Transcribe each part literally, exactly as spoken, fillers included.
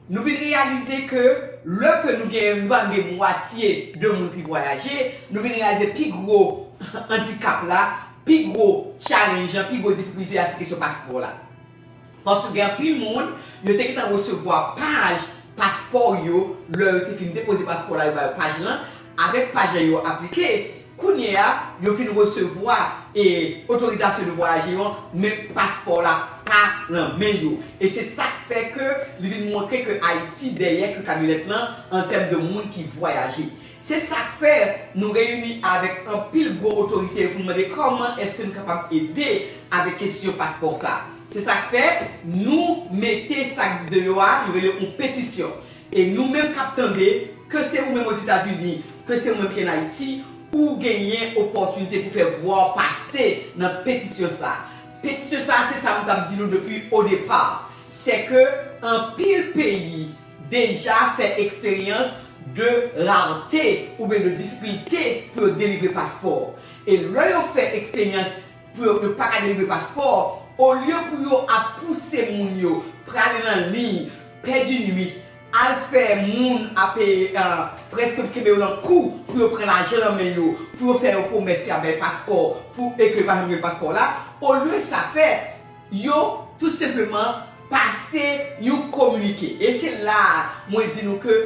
Nou vin reyalize ke lè ke nou gen, nou pa gen mwatye de moun ki vwayaje, nou vin reyalize pi gwo andikap la, pi gwo challenge an, pi gwo difikilte a, se kesyon paspò la. Paske gen anpil moun, yo te gentan resevwa paj paspò yo, lè yo te fin depoze paspò la, yo ba yo paj lan, avèk paj lan yo aplike. Kounye a, yo fin resevwa e otorizasyon de vwayaje yo, men paspò la pa nan men yo. E se sa k fè ke li vin montre ke Ayiti dèyè ke kamyonèt lan an tèm de moun ki vwayaje. Se sa k fè nou reyini avèk anpil gwo otorite yo pou n mande kòman èske nou kapab ede avèk kesyon paspò sa. Se sa k fè nou mete sa deyò a, yo rele yon petisyon. E nou menm k ap tande, ke se ou menm Ozetazini, ke se ou menm ki an Ayiti, ou genyen opòtinite pou fè vwa w pase nan petisyon sa. Petisyon sa, se sa m t ap di nou depi o depa. Se ke anpil peyi deja fè eksperyans de rarte oubyen de difikilte pou yo delivre paspò. E lè yo fè eksperyans pou yo, yo pa ka delivre paspò, olye pou yo ap pouse moun yo prale nan liy, pèdi nwit, al fè moun ap, eh, prèske kenbe yo nan kou pou yo pran lajan nan men yo, pou yo fè yo pwomès ke y ap bay paspò, pou, e ke yo pa janm jwenn paspò la, olye sa fèt, yo tou senpleman pase yon kominike. E se la a mwen di nou ke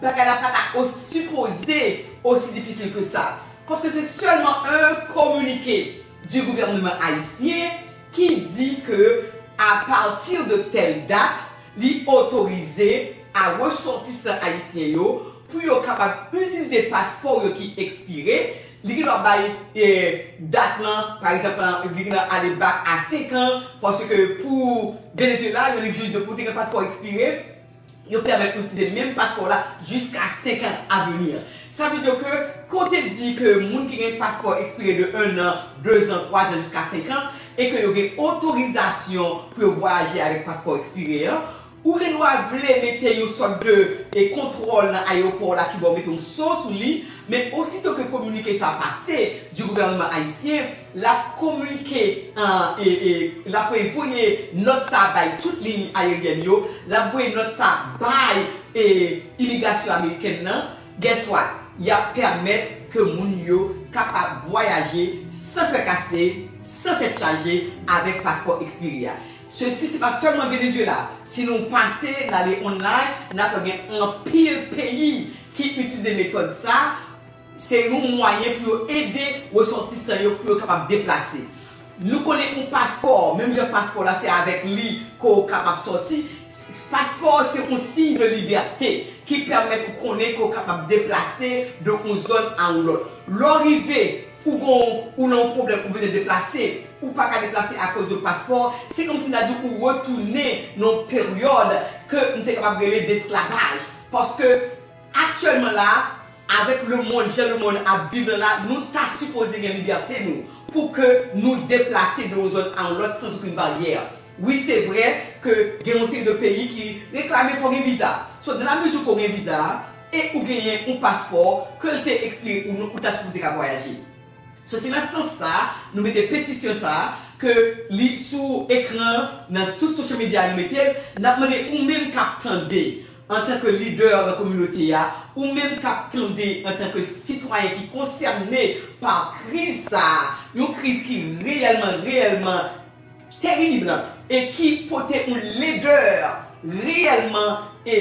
bagay la pa ta osi, sipoze osi difisil ke sa. Paske se sèlman yon kominike du gouvernement haïtien ki di ke, à partir de telle date, li otorize a resòtisan ayisyen yo pou yo kapab itilize paspò yo ki ekspire. Li gen dwa bay, eh, dat lan, pa egzanp, li gen dwa ale bak a senk an, paske pou Venezuela, yo li jis de pou te gen paspò ekspire, yo pèmèt nou itilize menm paspò la jiska senk an avni. Sa vle di ke, kan w te di ke moun ki gen paspò ekspire de un an, deux ans, trois ans, jusqu'à cinq ans, e ke yo gen otorizasyon pou yo vwayaje avèk paspò ekspire an, ou gen dwa vle mete yon sòt de, e, kontwòl nan ayewopò la ki ba w mete yon so sou li, men osito ke kominike sa pase du gouvernement haïtien, l ap kominike, an, e, e, l ap voye nòt sa bay tout liy ayeryèn yo, l ap voye nòt sa bay, e, imigrasyon amerikèn nan, guess what? Y ap pèmèt ke moun yo kapab vwayaje san kè kase, san tèt chaje avèk paspò ekspire a. Sesi, se pa sèlman Venezuela. Si nou pase, n ale online, n ap wè gen anpil peyi ki itilize metòd sa. Se yon mwayen pou yo ede resòtisan yo pou yo kapab deplase. Nou konnen yon paspò, menm jan paspò la se avèk li ke w kapab sòti, paspò se yon siy de libète ki pèmèt ou konnen ke w kapab deplase de yon zòn a yon lòt. Lè w rive, ou gon, ou nan yon pwoblèm, ou bezwen deplase, ou pa ka deplase akoz de paspò, se kòmsi n ta di ou retounen nan yon peryòd ke m te kapab rele desklavaj. Paske aktyèlman la, avèk lemonn, jan lemonn ap viv lan la, nou ta sipoze gen libète nou pou ke nou deplase de yon zòn a yon lòt sans okenn baryè. Wi, se vre ke gen yon seri de peyi ki reklame fò gen viza. So, dans la mesure ke w gen viza a, e ou genyen yon paspò, ke l te ekspire ou non, ou ta sipoze ka vwayaje. So, se nan sans sa, nou mete petisyon sa, ke li sou ekran, nan tout social media nou mete l, n ap mande ou menm k ap tande, antanke lidè nan kominote a, ou menm k ap tande antanke sitwayen ki konsène pa kriz sa a, yon kriz ki reyèlman, reyèlman terib e ki pote yon ledè reyèlman e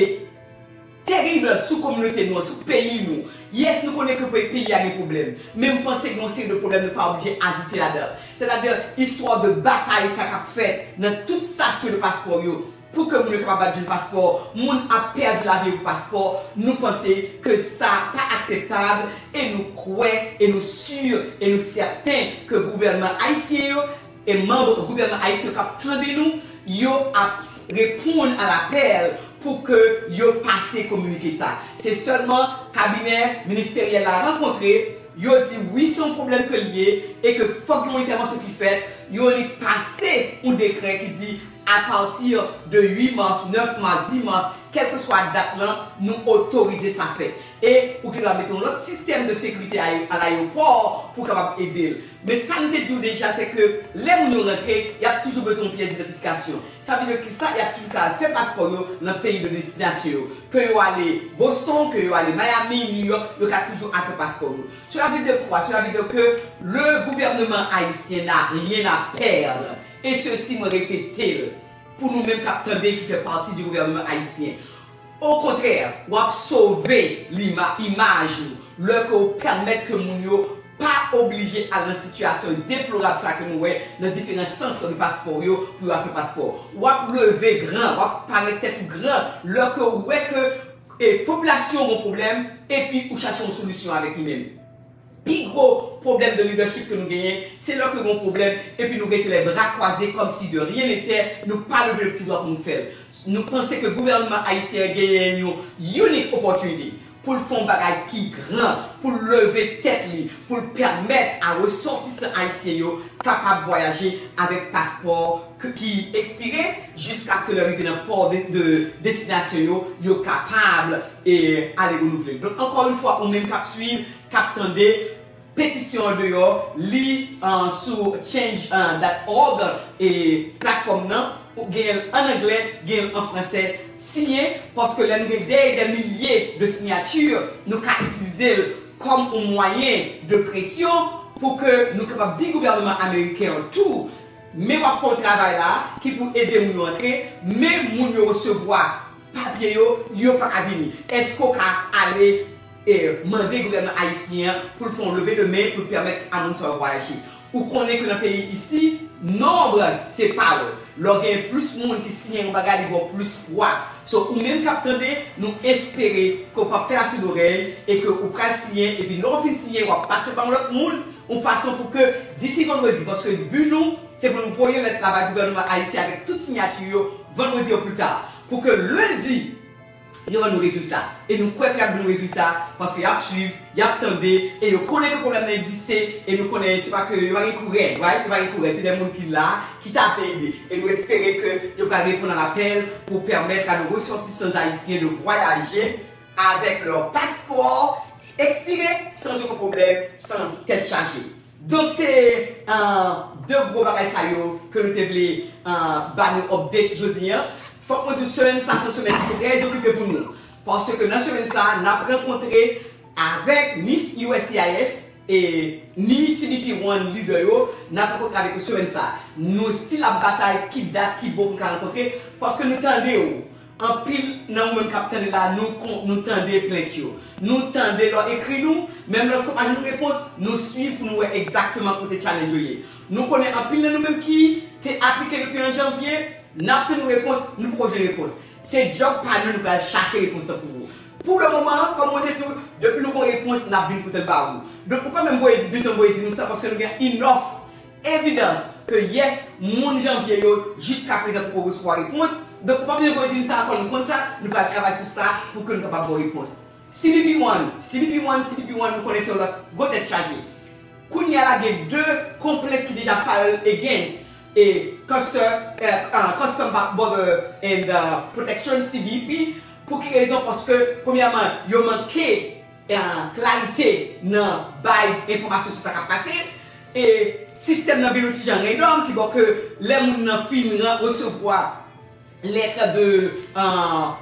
terib sou kominote nou an, sou peyi nou. Yes, nou konnen ke pe-, peyi a gen pwoblèm, men m panse gen yon seri de pwoblèm nou pa oblije ajoute ladan. Sètadi, istwa de batay sa k ap fèt nan tout stasyon de paspò yo, pou ke moun yo kapab al jwenn paspò, moun ap pèdi lavi yo pou paspò, nou panse ke sa pa akseptab e nou kwè e nou si e nou sèten ke gouvènman ayisyen yo e manm gouvènman ayisyen k ap tande nou, yo ap reponn a lapèl pou ke yo pase kominike sa. Se sèlman kabinè ministeryèl la rankontre, yo di wi, se yon pwoblèm ke l ye e ke fòk gen yon entèvansyon ki fèt, yo li pase yon dekrè ki di Apati de uit mas, nèf mas, dis mas, kèlkeswa dat lan, nou otorize sa fèt. E ou gen dwa mete yon lòt sistèm de sekirite a, a layewopò pou kapab ede l. Men sa nou te di w deja, se ke lè moun yo rantre, y ap toujou bezwen yon pyès idantifikasyon. Sa vle di ki sa, y ap toujou ka al fè paspò yo nan peyi de destinasyon yo. Ke yo ale Boston, ke yo ale Miami, New York, yo ka toujou al fè paspò yo. Cela veut dire quoi? Cela veut dire que le gouvernement haïtien n'a rien à perdre. Et ceci, mwen repete l pou nou menm k ap tande ki fè pati di gouvènman ayisyen. Okontrè, w ap sove lima, imaj ou lè ke w pèmèt ke moun yo pa oblije al nan sitiyasyon deplorab sa ke nou wè nan diferan sant de paspò yo pou yo al fè paspò. W ap leve gran, w ap parèt tèt ou gran lè ke w wè ke e, popilasyon an gen yon pwoblèm epi ou chache yon solisyon avèk li menm. Pi gwo pwoblèm de lidèchip ke nou genyen, se lè ke gen yon pwoblèm epi nou rete les bras croisés comme si de rien n'était, nou pa leve le ti dwa pou nou fè l. Nou panse ke gouvènman ayisyen an genyen yon unique opportunity pou l fè yon bagay ki gran, pou l leve tèt li, pou l pèmèt a resòtisan ayisyen yo kapab vwayaje avèk paspò k-, ki ekspire jiskaske lè rive nan pò de, de destinasyon yo, yo kapab e ale renouvle. Donk, ankò yon fwa, ou menm k ap swiv, k ap tande, petisyon an deyò, li, uh, sou change dot org e platfòm nan, ou genyen l an anglè, genyen l an fransè, siyen, paske lè nou gen dè e dè milye de siyati, nou ka itilize l kòm yon mwayen de presyon pou ke nou kapab di gouvènman ameriken an tou, men w ap fè yon travay la ki pou ede moun yo antre, men moun yo resevwa papye yo, yo pa ka vini. Èske w ka ale e mande gouvènman ayisyen an pou l fè yon leve de men pou l pèmèt a moun sa yo vwayaje? Ou konnen ke nan peyi isi, nonb se power. Lè w gen plis moun ki siyen yon bagay, li ba w plis pwa. So, ou menm k ap tande, nou espere ke w p ap fè l a soud orèy e ke ou pral siyen, epi lè w fin siyen, w ap pase ba yon lòt moun, yon fason pou ke disi vandredi, paske bi nou, se pou nou voye lèt la bay gouvènman ayisyen avèk tout siyati yo, vandredi o pli ta, pou ke lendi, yo ban nou rezilta. E nou kwè ke y ap ban nou rezilta, paske y ap swiv, y ap tande, e yo konnen ke pwoblèm nan egziste, e nou konnen se pa ke yo pa gen kourè, right? Yo pa gen kourè, se de moun ki la, ki ta vle ede. E nou espere ke yo pral reponn a lapèl pou pèmèt a nos ressortissants haïtiens de voyager avec leur passeport expiré sans aucun problème, sans tête chargée. Donk, se, ah, de gwo bagay sa yo ke nou te vle, ah, ba nou update jodi a. Fòk mwen di w, semèn sa, se yon semèn ki trè okipe pou nou. Paske nan semèn sa, n ap rankontre avèk ni U S C I S e ni C B P One lidè yo, n ap rankontre avèk yo semèn sa. Nou still ap batay ki dat ki bon pou n ka rankontre, paske nou tande w. Anpil nan ou menm k ap tande la, nou kon-, nou tande plent yo. Nou tande lè w ekri nou, menm lòske w pa jwenn repons, nou swiv pou nou wè egzakteman kote challenge yo ye. Nou konnen anpil nan nou menm ki te aplike depi an janvye, n ap tann repons, nou poko jwenn repons. Se djòb pa nou, nou pral chache repons lan pou ou. Pou le moman, kòm mwen te di w, depi nou gon repons, n ap vin pote l ba ou. Donk, ou pa menm voye, bezwen voye di nou sa, paske nou gen enough evidans ke yes, moun janvye yo, jiska prezan poko resevwa repons. Donk, ou pa bezwen voye di nou sa ankò, nou konn sa, nou pral travay sou sa pou ke nou kapab ba w repons. C B P One, C B P One, C B P One, nou konnen se yon lòt gwo tèt chaje. Kounye a la, gen de konplent ki deja file against e Custer-, eh, ah, Custom Ba-, Border and, ah, Protection, C B P. Pou ki rezon? Paske, premyèman, yo manke, eh, klarite nan bay enfòmasyon sou sa k ap pase. E sistèm nan vin yon ti jan random, ki bò ke lè moun nan fin ran-, resevwa lèt de, ah,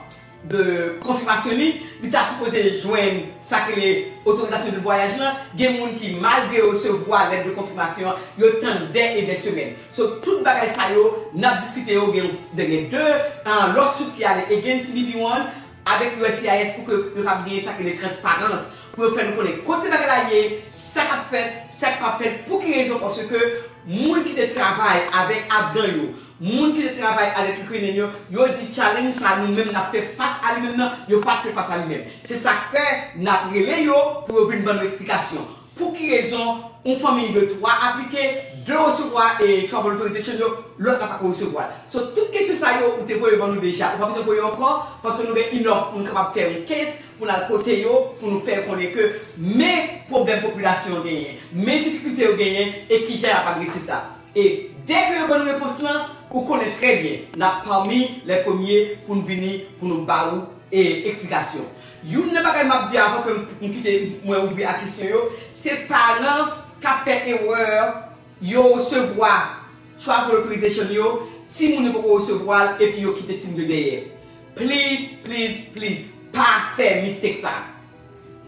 de konfimasyon li, li ta sipoze jwenn sa ki rele otorizasyon de vwayaj lan. Gen moun ki, malgre yo resevwa lèt de konfimasyon an, yo tann dè e dè semèn. So, tout bagay sa yo, n ap diskite yo, gen, gen de, ah, lawsuit ki ale against C B P One avèk U S C I S pou ke yo kab genyen sa ki rele transparans, pou yo fè nou konnen kote bagay la ye, sa k ap fèt, sa k p ap fèt, pou ki rezon, paske moun ki te travay avèk Afgan yo, moun ki te travay avèk Ikrenyen yo, yo di challenge sa nou menm n ap fè fas a li menm nan, yo pa t fè fas a li menm. Se sa k fè n ap rele yo pou yo vin ban nou eksplikasyon. Pou ki rezon yon fanmiy de twa aplike, de resevwa e travel authorization yo, lòt la pa ko resevwa l? So, tout kesyon sa yo, ou te voye ban nou deja. Ou pa bezwen voye ankò, paske nou gen enough pou nou kapab fè yon case, pou n al kote yo, pou nou fè yo konnen ke men pwoblèm popilasyon an genyen, men difikilte yo genyen, e kijan y ap adrese sa. E dèke yo ban nou repons lan, Ou konnen trè byen, n ap pami lè premye pou n vini pou nou ba ou e, eksplikasyon. Youn nan bagay m ap di avan ke m, m kite mwen ouvri a kesyon yo, se paran k ap fè erè, yo resevwa travel authorization yo, timoun yo poko resevwa l epi yo kite timoun yo dèyè. Please, please, please, pa fè mistake sa.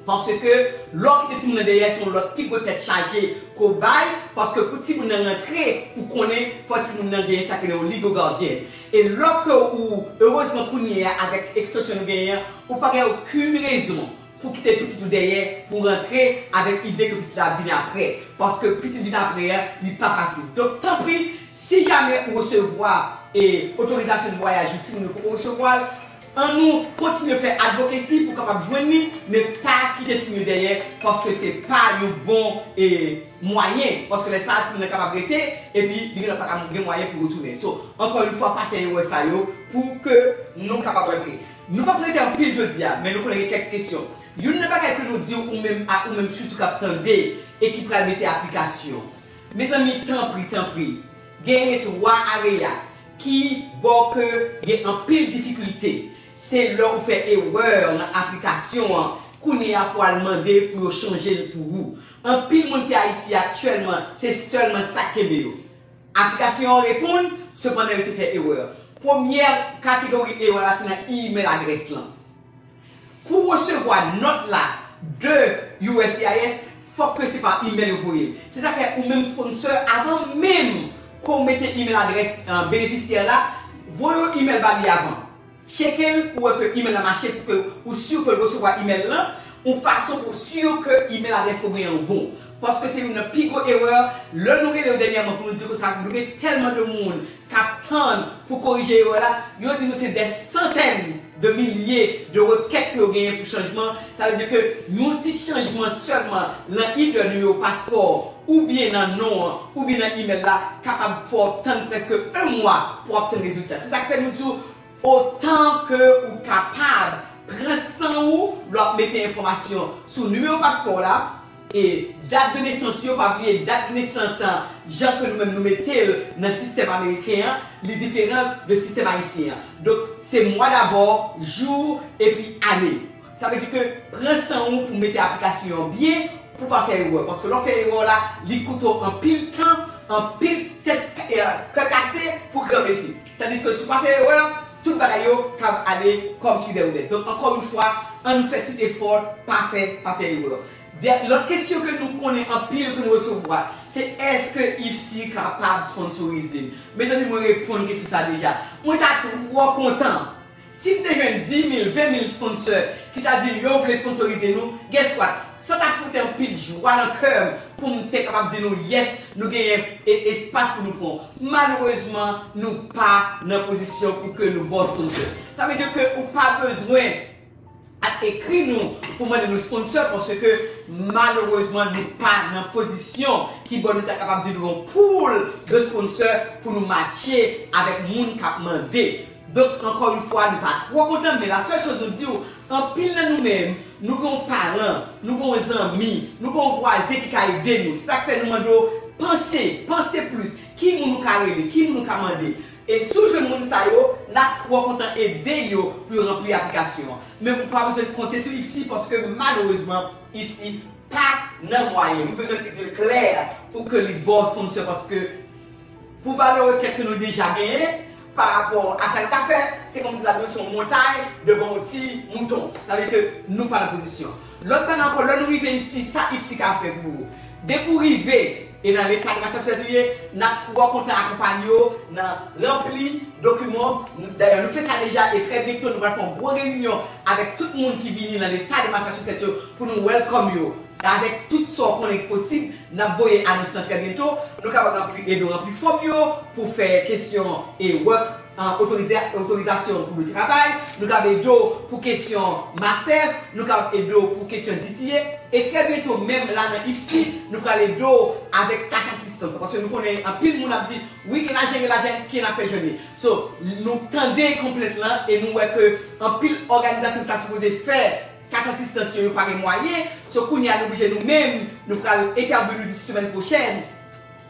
Paske lè w kite timoun nan dèyè, se yon lòt pi gwo tèt chaje ke w bay, paske pou timoun nan rantre, ou konnen fò timoun nan genyen sa k rele yon legal guardian. E lè ke ou, erezman kounye a, avèk ekstansyon nou genyen an, ou pa gen okenn rezon pou kite pitit ou dèyè, pou rantre avèk ide ke pitit la ap vin apre. Paske pitit vin apre an, li pa fasil. Donk, tanpri, si jamè ou resevwa e otorizasyon de vwayaj ou timoun yo poko resevwa l, annou kontinye fè advocacy pou kapab jwenn li, men pa kite timoun yo dèyè, paske se pa yon bon e, mwayen, paske lè sa a timoun nan kapab rete, epi li genlè pa ka gen mwayen pou retounen. So, ankò yon fwa, pa fè erè sa yo pou ke nou kapab rantre. Nou p ap rete anpil jodi a, men nou konnen gen kèk kesyon. Youn nan bagay ke nou di w, ou menm, a ou menm sitou k ap tande e ki pral mete aplikasyon. Mezanmi, tanpri, tanpri, genyen twa area ki ba w ke gen anpil difikilte. Se lè ou fè erè nan aplikasyon an, kounye a pou al mande pou yo chanje l pou ou. Anpil moun ki Ayiti aktyèlman, se sèlman sa k kenbe yo. Aplikasyon an reponn, sepandan yo te fè erè. Premyè kategori erè la se nan email adrès lan. Pou w resevwa nòt la de U S C I S, fòk ke se pa email yo voye l. Se sa k fè ou menm sponsor, avan menm ke w mete email adrès, eh, benefisyè la, voye yon email ba li avan. Tcheke l pou wè ke email la mache pou ke ou si ke l resevwa email lan, yon fason pou si ke email adrès ou genyen an bon. Paske se youn nan pi gwo erè, lè nou rele yo dènyèman pou nou di konsa, nou gen tèlman de moun k ap tann pou korije erè la, yo di nou se dè santèn de milye de rekèt ke yo genyen pou chanjman. Sa vle di ke yon ti chanjman sèlman nan ide nimewo paspò oubyen nan non an, oubyen nan email la, kapab fè w tann prèske yon mwa pou w ap tann rezilta. Se sa k fè nou di w, otan ke ou kapab, pran san ou lè w ap mete enfòmasyon sou nimewo paspò w la, e dat de nesans yo, pa bliye dat de nesans an, jan ke nou menm nou mete l nan sistèm ameriken an, li diferan de sistèm ayisyen an. Donk, se mwa dabò, jou, epi ane. Sa vle di ke pran san ou pou mete aplikasyon an byen, pou w pa fè erè. Paske lè w fè erè la, li koute w anpil tan, anpil tèt, eh, kè kase pou granmesi. Tandiske si w pa fè erè, tout bagay yo kab ale kòm si de roulèt. Donk, ankò yon fwa, ann nou fè tout efò, pa fè, pa fè erè. De, lòt kesyon ke nou konnen anpil ke nou resevwa, se èske IFSI kapab sponsorize m? Mezanmi, mwen reponn kesyon sa deja. Mwen ta twò kontan si m te jwenn dis mil, ven mil sponsor ki ta di m yo vle sponsorize nou, guess what? Sa t ap pote anpil jwa nan kè m pou m te kapab di nou, yes, nou genyen e, espas pou nou pran. Malerezman, nou pa nan pozisyon pou ke nou ba w sponsor. Sa vle di ke ou pa bezwen ap ekri nou pou mande nou sponsor, paske malerezman, nou pa nan pozisyon ki bon nou ta kapab di nou yon pool de sponsor pou nou matche avèk moun k ap mande. Donk, ankò yon fwa, nou pa twò kontan, men la sèl choz nou di w, anpil nan nou menm, nou gen yon paran, nou gen yon zanmi, nou gen yon vwazen ki ka ede nou. Se sa k fè nou mande w, panse, panse plis. Ki moun ou ka rele? Ki moun ou ka mande? E si w jwenn moun sa yo, n ap twò kontan ede yo pou yo ranpli aplikasyon an. Men ou pa bezwen konte sou IFSI paske malerezman, IFSI pa nan mwayen. M bezwen di l klè pou ke li ba w sponsor paske pou valè rekèt ke nou deja genyen, pa rapò a sa l ka fè, se kòmsi l ap dwese yon montay devan yon ti mouton. Sa vle di ke nou pa nan pozisyon. Lòt bagay ankò, lè nou rive isi, sa IFSI ka fè pou ou? Depi w rive, e nan leta de Massachusetts ou ye, n ap twò kontan akonpanye w nan ranpli dokiman. Dayè, nou fè sa deja, e trè byento, nou pral fè yon gwo reyinyon avèk tout moun ki vini nan leta de Massachusetts yo pou nou welcome yo. Avèk tout sa w konnen ki posib, n ap voye anons lan trè byento. Nou kapab ranpli, ede w ranpli fòm yo pou fè kesyon e work, an, otorize, otorizasyon pou nou travay. Nou kapab ede w pou kesyon MASEF. Nou kapab ede w pou kesyon D T A. E trè byento, menm la nan IFSI, nou pral ede w avèk cash assistance. Paske nou konnen anpil moun ap di, wi, gen lajan, gen lajan, ki n ap fè jwenn li? So, nou tande konplent lan e nou wè ke anpil òganizasyon ki ta sipoze fè cash assistance yo, yo pa gen mwayen. So, kounye a, nou oblije nou menm, nou pral entèveni disi semèn pwochèn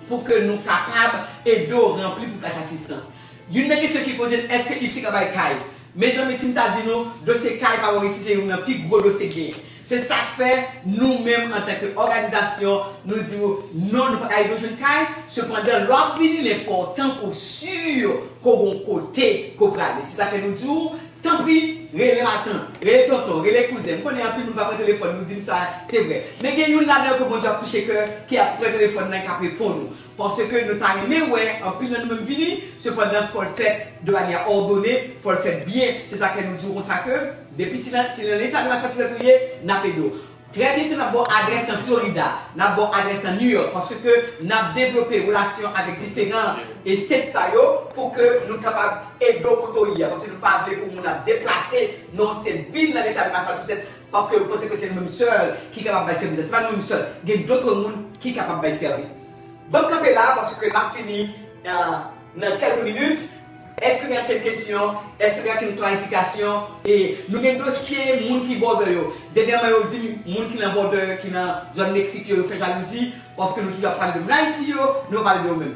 pou ke nou kapab ede w ranpli pou cash assistance. Youn nan kesyon ki poze n, èske IFSI ka bay kay? Mezanmi, si m ta di nou, dosye kay pa bò isi se youn nan pi gwo dosye k genyen. Se sa k fè nou menm antanke òganizasyon, nou di w non, nou pa ka ede w jwenn kay. Sepandan, lè w ap vini, li enpòtan pou w si ke w gen yon kote ke w prale. Se sa k fè nou di w, tanpri, rele matant, rele tonton, rele kouzen. M konnen anpil moun pa pran telefòn, nou di m sa, se vre. Men gen youn ladan yo ke Bondye ap touche kè, ki ap pran telefòn nan, k ap reponn ou. Paske nou ta renmen wè anpil nan nou menm vini, sepandan, fò l fèt de manyè òdone, fò l fèt byen. Se sa k fè nou di w konsa ke, depi si nan, si nan leta de Massachusetts ou ye, n ap ede w. Trè byento, n ap ba w adrès nan Florida, n ap ba w adrès nan New York, paske ke n ap devlope relasyon avèk diferan, e, state sa yo, pou ke nou kapab ede w kote w ye a, paske nou pa vle pou moun ap deplase nan yon state vin nan leta de Massachusetts, paske yo panse ke se nou menm sèl ki kapab bay sèvis la. Se pa nou menm sèl, gen dòt moun ki kapab bay sèvis. Ban m kanpe la, paske n ap fini, euh, nan kèlke minit. Èske gen ankenn kesyon? Èske gen ankenn klarifikasyon? E nou gen dosye moun ki bòdè yo. Dènyèman, yo di m moun ki nan bòdè, ki nan zòn Meksik yo, yo fè jalouzi, paske nou toujou ap pale de moun Ayiti yo, nou pa pale de yo menm.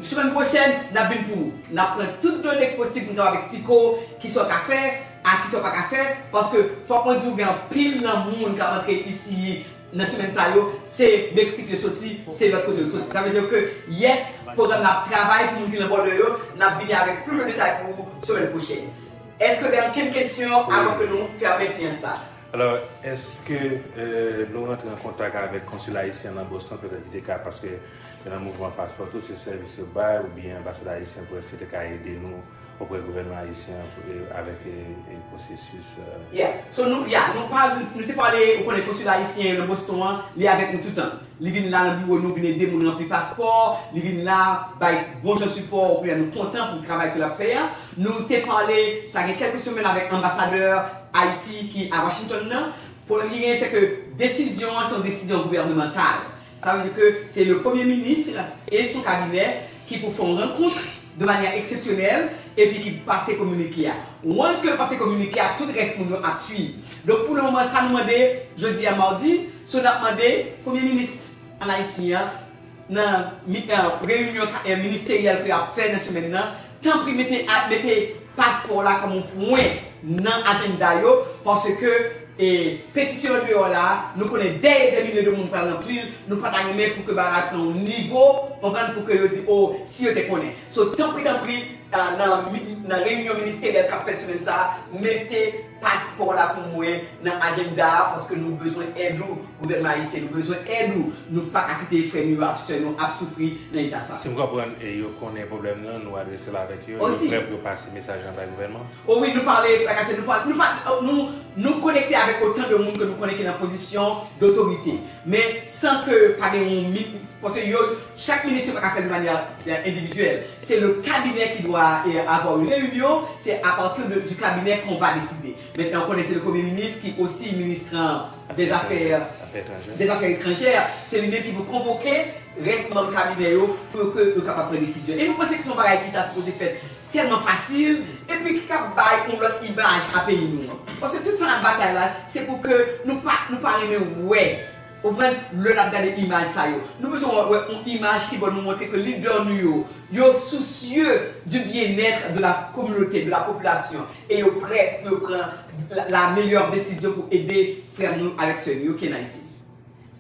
Semèn pwochèn, n ap vin pou ou. N ap pran tout done k posib pou n kapab eksplike w kisa w ka fè, a kisa w pa ka fè, paske fòk mwen di w gen anpil nan moun k ap antre isi nan semèn sa yo, se Meksik yo soti, se lòt kote yo soti. Sa vle di ke, yes, pwogram nan ap travay pou moun ki nan bòdè yo, n ap vini avèk plis de detay pou ou semèn pwochèn. Èske gen ankenn kesyon avan ke nou fèmen seyans sa? Alò, èske, euh, nou rantre an kontak avèk konsila ayisyen nan Boston, petèt ki te ka, paske nan mouvman paspò tou, se sèvis yo bay, oubyen anbasad ayisyen prèske te ka ede nou oprè gouvènman ayisyen an, e, avèk, e, e, pwosesis, e. Yeah. So, nou, yeah, nou pa, nou te pale, ou konnen konsila ayisyen nan Boston an, li avèk nou toutan. Li vin la nan biwo nou, vin ede moun ranpli paspò, li vin la, bay bon jan sipò, kounye a nou kontan pou travay ke l ap fè a. Nou te pale, sa gen kèlke semèn, avèk anbasadè Ayiti ki a Washington nan. Pwoblèm ki genyen, se ke desizyon an, se yon desizyon gouvènemantal. Sa vle di ke se le premye minis e son kabinè ki pou fè yon rankont de manyè eksepsyonèl, epi ki pase kominike a. Once ke yo pase kominike a, tout rès moun yo ap swiv. Donk, pou le moman, sa nou mande, jodi a madi, se n ap mande premye minis ann Ayiti an, nan mi-, nan reyinyon ka-, eh, ministeryèl ke y ap fè nan semèn nan, tanpri mete, a-, mete paspò la kòm yon pwen nan ajanda yo, paske, eh, petisyon an deyò la, nou konnen dèyè dè milye de moun pral ranpli l, nou pa ta renmen pou ke bagay la pran yon nivo, konprann, pou ke yo di, o, si yo te konnen. So, tanpri, tanpri, nan, nan mi-, nan reyinyon ministeryèl k ap fèt semèn sa a, mete paspò la pou mwen nan ajanda a, paske nou bezwen èd ou, gouvènman ayisyen, nou bezwen èd ou. Nou pa ka kite frè nou yo ap, sè nou ap soufri nan eta sa. Si m konprann, e, yo konnen pwoblèm nan, nou adrese l avèk yo, yo prè pou yo pase mesaj lan bay gouvènman? O wi, nou pale, like I said, nou pale, nou pa, nou, nou konekte avèk otan de moun ke nou konnen ki nan pozisyon dotorite. Men san ke pa gen yon mi-, paske yo, chak minis yo pa ka fè l de manyè, eh, endividyèl. Se le kabinè ki dwa, eh, avoir une réunion, c'est à partir de, du cabinet qu'on va décider. Maintenant, on connaît, c'est le Premier ministre qui aussi ministre, euh, des affaires, affaires étrangères. Des affaires étrangères. Se li menm ki pou konvoke rès manm kabinè yo pou ke yo kapab pran desizyon. E nou panse ke se yon bagay ki ta sipoze fèt tèlman fasil, epi ki ka bay yon lòt imaj a peyi nou an. Paske tout sa n ap batay la, se pou ke nou pa, nou pa renmen wè. Ou konprann? Lè n ap gade imaj sa yo, nou bezwen wè, wè yon imaj ki ban nou montre ke lidè nou yo, yo soucieux du bien-être de la communauté, de la population, e yo prè pou yo pran la, la meilleure décision pou ede frè nou avèk sè nou yo ki an Ayiti.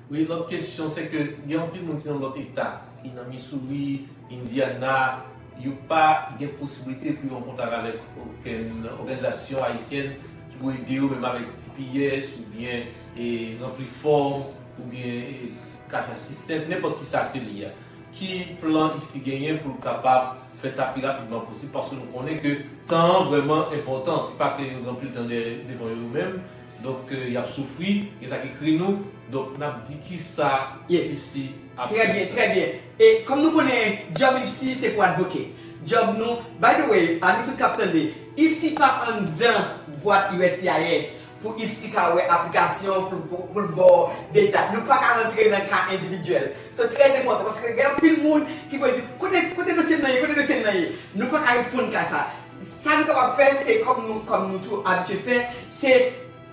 Wi, lòt kesyon, se ke gen anpil moun ki nan lòt eta, ki nan Missouri, Indiana, yo pa gen posiblite pou yo an kontak avèk okenn òganizasyon ayisyèn ki pou ede yo, menm avèk D P S oubyen, e, ranpli fòm oubyen, e, cash assistance, nenpòt kisa ke li ye a. Ki plan IFSI genyen pou l kapab fè sa pi rapidman posib, paske nou konnen ke tan an vrèman enpòtan, se pa ke yo gen anpil tan dè-, devan yo menm, donk, e, y ap soufri, gen sa k ekri nou, donk n ap di kisa IFSI ap fè. Trè byen, trè byen. E kòm nou konnen, djòb IFSI se pou advoke. Djòb nou, by the way, a nou tout k ap tande, IFSI pa anndan bwat U S C I S. Pou IFSI ka wè aplikasyon, pou, pou, pou l ba w deta. Nou pa ka rantre nan ka endividyèl. So, trè enpòtan, paske gen anpil moun ki pou di, "Kote, kote dosye m nan ye? Kote dosye m nan ye?" Nou pa ka reponn ka sa. Sa nou kapab fè, se kòm nou, kòm nou tou abitye fè, se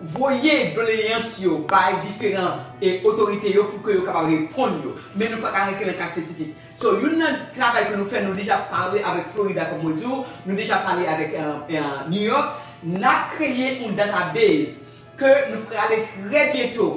voye doleyans yo bay diferan e otorite yo pou ke yo kapab reponn yo. Men nou pa ka rete nan ka espesifik. So, youn nan travay ke nou fè, nou deja pale avèk Florida, kòm mwen di w, nou deja pale avèk eh, eh, New York. N ap kreye yon database ke nou prale trè byento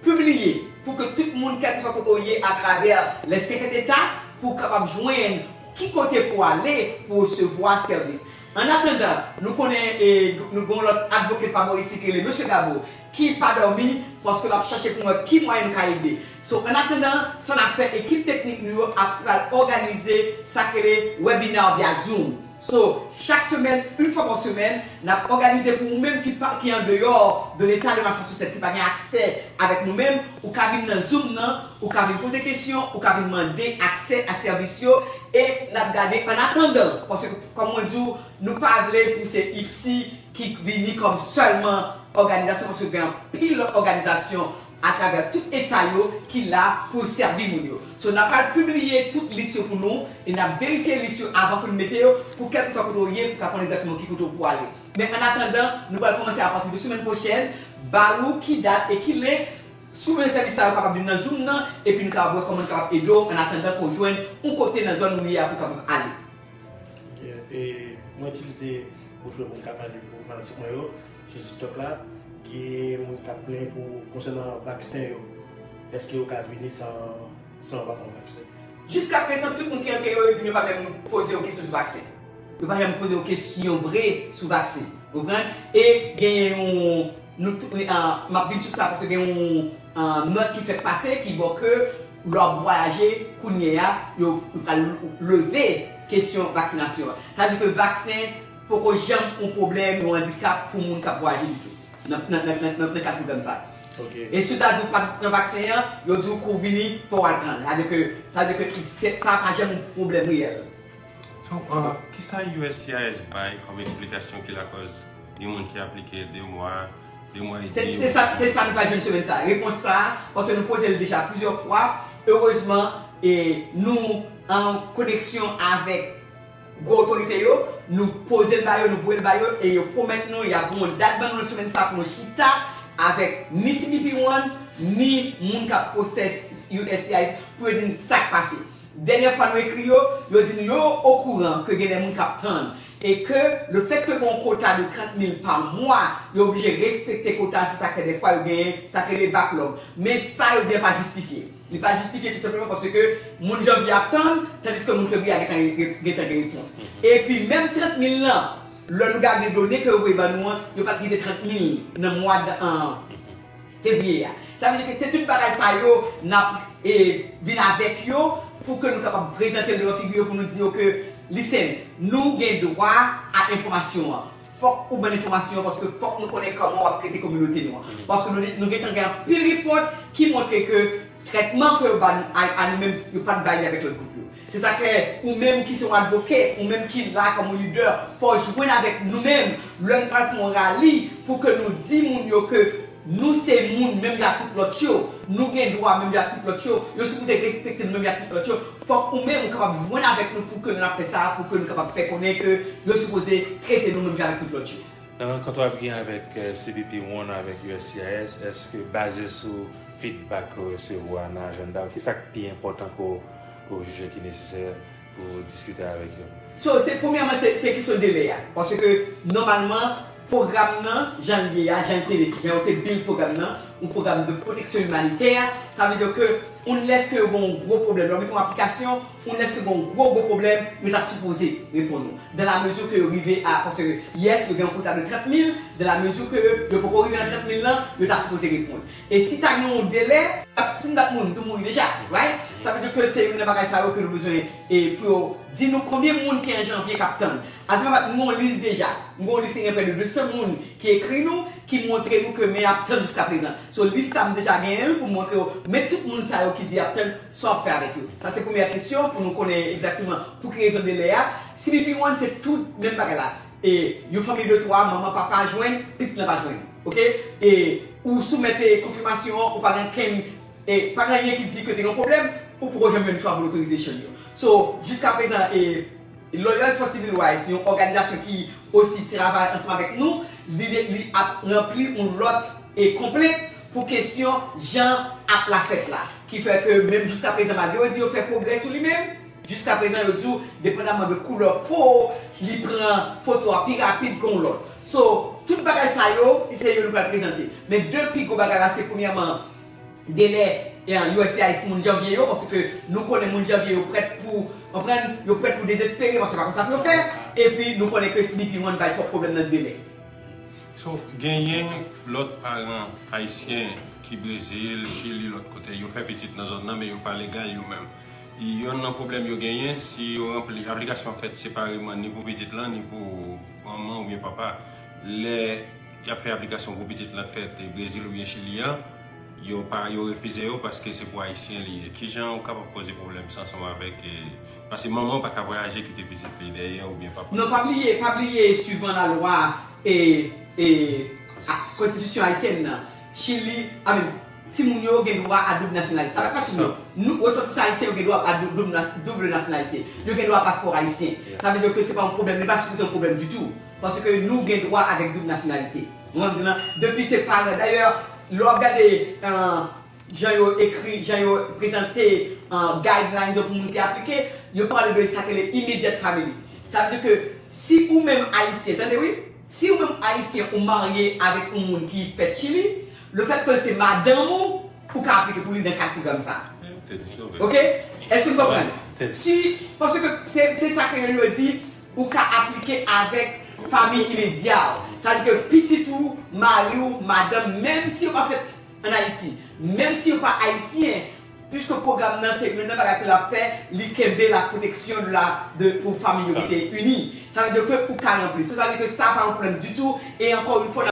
pibliye pou ke tout moun, kèlkeswa kote w ye atravè les senkant eta, pou w kapab jwenn ki kote pou w ale pou w resevwa sèvis. An atandan, nou konnen e, nou gen yon lòt advocate pa bò isi ki rele Mesye Gabo, ki pa dòmi paske l ap chache pou wè ki mwayen nou ka ede. So, an atandan, sa n ap fè, ekip teknik nou yo ap pral òganize sa k rele webinar via Zoom. So, chak semèn, yon fwa pa semèn, n ap òganize pou ou menm ki pa, ki andeyò de leta de Massachusetts, ki pa gen aksè avèk nou menm, ou ka vin nan Zoom nan, ou ka vin poze kesyon, ou ka vin mande aksè a sèvis yo, e n ap gade an atandan, paske, kòm mwen di w, nou pa vle pou se ifsi ki vini kòm sèlman òganizasyon, paske gen anpil lòt òganizasyon atravè tout eta yo ki la pou sèvi moun yo. So, n ap pral pibliye tout lis yo pou nou e n ap verifye lis yo avan pou n mete yo pou kèlkeswa kote w ye pou w ka konn egzakteman ki kote w pou ale. Men an atandan, nou pral kòmanse apati de semèn pwochèn, ba ou ki dat e ki link, si w bezwen sèvis sa yo kapab vin nan Zoom nan, epi nou kapab wè kòman nou kapab ede w an atandan ke w jwenn yon kote nan zòn ou ye a pou w kapab ale. Yeah, e mwen itilize bouch mwen pou m ka pale pou fanatik mwen yo sou TikTok la. Gen moun k ap plenyen pou konsènan vaksen yo. Èske yo ka vini san san yo pa pran vaksen? Jiskaprezan, tout moun ki antre yo, yo di m yo pa menm poze yon kesyon sou vaksen. Yo pa janm poze yon kesyon vre sou vaksen. Ou konprann? E genyen yon nou tou, ah, m ap vin sou sa paske gen yon ah, nòt ki fèk pase ki bò ke lè w ap vwayaje kounye a, yo, yo pral leve kesyon vaksinasyon an. Sa di ke vaksen poko janm yon pwoblèm, yon andikap pou moun k ap vwayaje ditou nan, nan, nan, nan, nan, nan kad pwogram sa. Ok. E si w ta di w pa t pran vaksen an, yo di w kou w vini, fò w al pran l. Sa di ke, sa di ke se, sa pa janm yon pwoblèm reyèl. So, uh, kisa U S C I S bay kòm eksplikasyon ki lakòz gen moun ki aplike de mwa, de mwa edmi? Se se sa, se sa nou pral jwenn semèn sa. Repons sa, paske nou poze l deja plizyè fwa. Erezman, e nou an koneksyon avèk gwo otorite yo, nou poze l ba yo, nou voye l ba yo, e yo pwomèt nou y ap gen yon dat ban nou nan semèn sa pou nou chita avèk ni C B P One, ni moun k ap pwosès U S C I S pou yo di n sa k pase. Dènyè fwa nou ekri yo, yo di n yo okouran ke gen de moun k ap tann e ke lefètke gen yon kota de trant mil pa mwa, yo oblije respekte kota, se sa k fè dèfwa yo genyen sa k rele backlog. Men sa yo di an pa jistifye. Li pa jistifye tou senpleman paske moun janvye ap tann, tandiske moun fevriye a gentan, gentan gen repons. Epi menm trant mil lan, lè nou gade done ke yo voye ban nou an, yo pa t rive trant mil nan mwa fevriye a. Sa vle di ke se tout bagay sa yo n ap e, vin avèk yo pou ke nou kapab prezante l devan figi yo pou nou di yo ke, listen, nou gen dwa a enfòmasyon an. Fòk ou ban n enfòmasyon an paske fòk nou konnen kòman w ap trete kominote nou an. Paske nou, nou gentan gen anpil repòt ki montre ke trètman ke yo ba nou a, a nou menm, yo pa t bay li avèk lòt gwoup yo. Se sa k fè ou menm ki se yon advocate, ou menm ki la kòm yon lidè, fò w jwenn avèk nou menm lè n pral fè yon rali pou ke nou di moun yo ke nou se moun menm jan ak tout lòt yo, nou gen dwa menm jan ak tout lòt yo, yo sipoze respekte nou menm jan ak tout lòt yo. Fòk ou menm ou kapab jwenn avèk nou pou ke nou ap fè sa, pou ke nou kapab fè konnen ke yo sipoze trete nou menm jan avèk tout lòt yo. Nan rankont w ap gen avèk eh, C B P One avèk U S C I S, èske baze sou feedback ke w resevwa nan ajanda w, ki sa k pi enpòtan ke w ke w jije ki nesesè pou w diskite avèk yo? So, se premyèman, se, se kesyon delè a. Paske, nòmalman, pwogram nan, jan l ye a, jan l te, jan yo te build pwogram nan, yon pwogram de pwoteksyon imanitè, sa vle di ke, unless ke yo gen yon gwo pwoblèm, lè w mete yon aplikasyon, unless ke gen yon gwo, gwo pwoblèm, yo ta sipoze reponn ou. Dans la mesure ke yo rive a, paske, yes, yo gen yon kota de trant mil, dans la mesure ke yo poko rive nan trant mil lan, yo ta sipoze reponn. E si ta gen yon delè, si n t ap mouri, nou t ap mouri deja, right? Sa vle di ke se youn nan bagay sa yo ke nou bezwen e pou yo di nou konbyen moun ki an janvye k ap tann. Adiman, m gen yon lis deja. M gen yon lis ki gen prè de de san moun ki ekri nou, ki montre nou ke men ap tann jiskaprezan. So, lis sa m deja genyen l pou m montre yo, men tout moun sa yo ki di y ap tann, sa w ap fè avèk yo. Sa se premyè kesyon pou nou konnen egzakteman pou ki rezon delè a. C B P One se tout menm bagay la. E yon fanmi de twa, manman, papa jwenn, pitit lan pa jwenn. Oke? E ou soumèt e konfimasyon an, ou pa gen kenn, e pa gen anyen ki di ke te gen yon pwoblèm, ou poko janm jwenn travel authorization yo. So, jiskaprezan, e Lawyers for Civil Rights, yon òganizasyon ki osi travay ansanm avèk nou, li, li ap ranpli yon lòt e konplent pou kesyon jan ak la fèt la. Ki fè ke menm jiska prezan, malgre yo di yo fè pwogrè sou li menm, jiska prezan yo di w, depandaman de koulè po w, li pran foto a pi rapid ke yon lòt. So, tout bagay sa yo, se yo nou pral prezante. Men de pi gwo bagay la, se premyèman, delè, e, U S C I S moun Janvye yo, paske nou konnen moun Janvye yo prèt pou, konprann, yo prèt pou dezespere, paske pa konn sa pou yo fè, epi nou konnen ke C B P One bay twòp pwoblèm nan delè. So, genyen lòt paran ayisyen ki Brezil, Chili, lòt kote, yo fè pitit nan zòn nan, men yo pa legal yo menm. Yonn nan pwoblèm yo genyen, si yo ranpli aplikasyon an fèt separeman, ni pou pitit lan, ni pou manman oubyen papa, lè y ap fè aplikasyon pou pitit lan k fèt e Brezil oubyen Chili an, yo pa, yo refize yo paske se pou ayisyen li ye. Kijan ou kapab poze pwoblèm sa ansanm avèk, e, paske manman pa ka vwayaje kite pitit li dèyè oubyen papa? Non, pa bliye, pa bliye, suivan lalwa e, e a, konstitisyon ayisyèn nan, Chili, I mean, timoun yo gen dwa a doub nasyonalite. Avèk pa timoun yo, nou, resòtisan ayisyen yo gen dwa a doub, doub, doub nasyonalite. Yo gen dwa a paspò ayisyen. Sa vle di ke se pa yon pwoblèm, li pa sipoze yon pwoblèm ditou. Paske nou gen dwa avèk doub nasyonalite. Ou konprann m di w lan? Depi se paran. Dayè, lè w ap gade, e, jan yo ekri, jan yo prezante, e, guidelines yo pou moun ki aplike, yo pale de sa ki rele immediate family. Sa vle di ke si ou menm ayisyen, tande wi, si ou menm ayisyen ou marye avèk yon moun ki fèt Chili, lefètke l se madanm ou, ou ka aplike pou li nan kad pwogram sa. Ok? Èske nou konprann? Si, paske se, se sa ke yo di, ou ka aplike avèk fanmi imedya w. Sa vle di ke pitit ou, mari w, madanm, menm si yo pa fèt ann Ayiti, menm si yo pa ayisyen, piske pwogram nan se youn nan bagay ke l ap fè, li kenbe la protection de la, de, pou fanmi yo ki te ini. Sa vle di ke ou ka ranpli. So, sa vle di ke sa pa yon pwoblèm ditou, e ankò yon fwa,